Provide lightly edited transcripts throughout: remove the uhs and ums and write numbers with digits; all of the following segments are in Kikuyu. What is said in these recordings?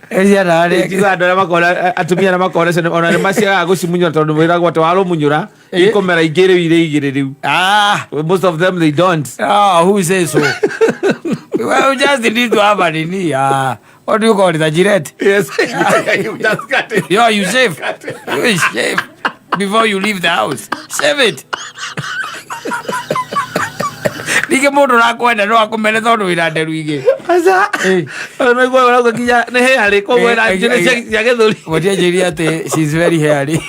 Ciana rĩ. Tiga andũ arĩa makona atumia arĩa makona ciana ona nĩ maciagaga gũcimunyũra tondũ mwĩragwo atĩ warũmunyũra ikũmera ingĩ rĩu irĩ igĩrĩ rĩu. Ah. Most of them, they don't. Ah, who says so? Well, you just need to have a nini. Ah, what do you call it? A Gillette. Yes. You just got it. Yeah, you shave. You shave before you leave the house. Shave it. Ningĩ mũndũ ũrakwenda no akũmene tondũ wĩna nderu igĩ. Aca. Eh. Ona igua ũrauga nginya nĩ hairy koguo Eh, ĩna eh, njuĩrĩ eh, cia gĩthũri. Mũtianjĩrire atĩ she's very hairy.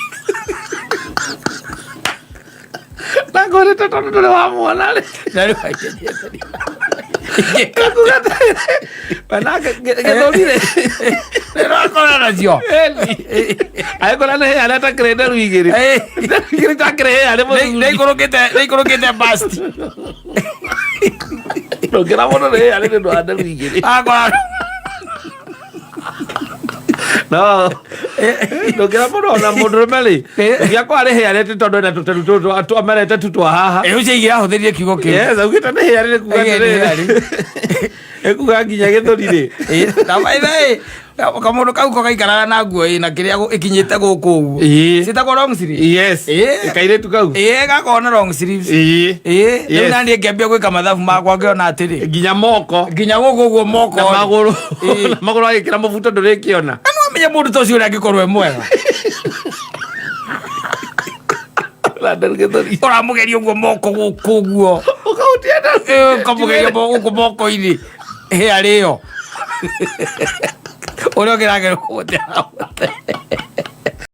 Na ngorĩte tondũ ndũrĩ wamuona rĩ. Na rĩu akĩnjĩra atĩrĩ, Manake gĩthũri rĩ. Nĩrakora nacio. Agĩkora nĩ hairy atakĩrĩ nderu igĩrĩ. Eh. Nderu igĩrĩ takĩrĩ hairy mũthuri. Nĩikũrũkĩte nĩikũrũkĩte basti. Ndũngĩra mũndũ nĩ hairy nĩ ũndũ wa nderu igĩrĩ. Akora No. Ndũngĩra mũndũ ona mũndũrũme rĩ. Ũngĩakorwo arĩ hairy atĩ tondũ ena tũteru tũtũ amerete tu twa haha. Ĩ ũcio ingĩ ahũthĩrire kiugo kĩu. Yes, augĩte nĩ hairy nĩ kuga Ĩĩ, nĩ hairy. atĩrĩrĩ. Ĩkuga nginya gĩthũri rĩ. Ĩ, na by the way, kamũndũ kau ko gaikaraga na nguo ĩna kĩrĩa ĩkinyĩte gũkũ ũguo. Ĩĩ. Ciĩtagwo long sleeve. Yes. Ĩĩ. Kairĩtu kau. Ĩĩ gakoragwo na long sleeves. Ĩĩ. Ĩĩ, rĩu Yes. naniĩ ngĩambia gwĩka mathabu makwa ngĩona atĩrĩ. Nginya moko. Nginya gũkũ ũguo moko. Na magũrũ. Ĩĩ. Na magũrũ agĩkĩra mũbuto ndũrĩkĩona. Na no amenye mũndũ ta ũcio ũrĩa angĩkorwo e mwega. Na nderu gĩthũri. Ũramũgeria ũguo moko gũkũ ũguo. Ũkahutia nderu. Ĩĩ, ũkamũgeria gũkũ moko-inĩ. Hĩa rĩo. Ũrĩa ũngĩrageria kũgũte.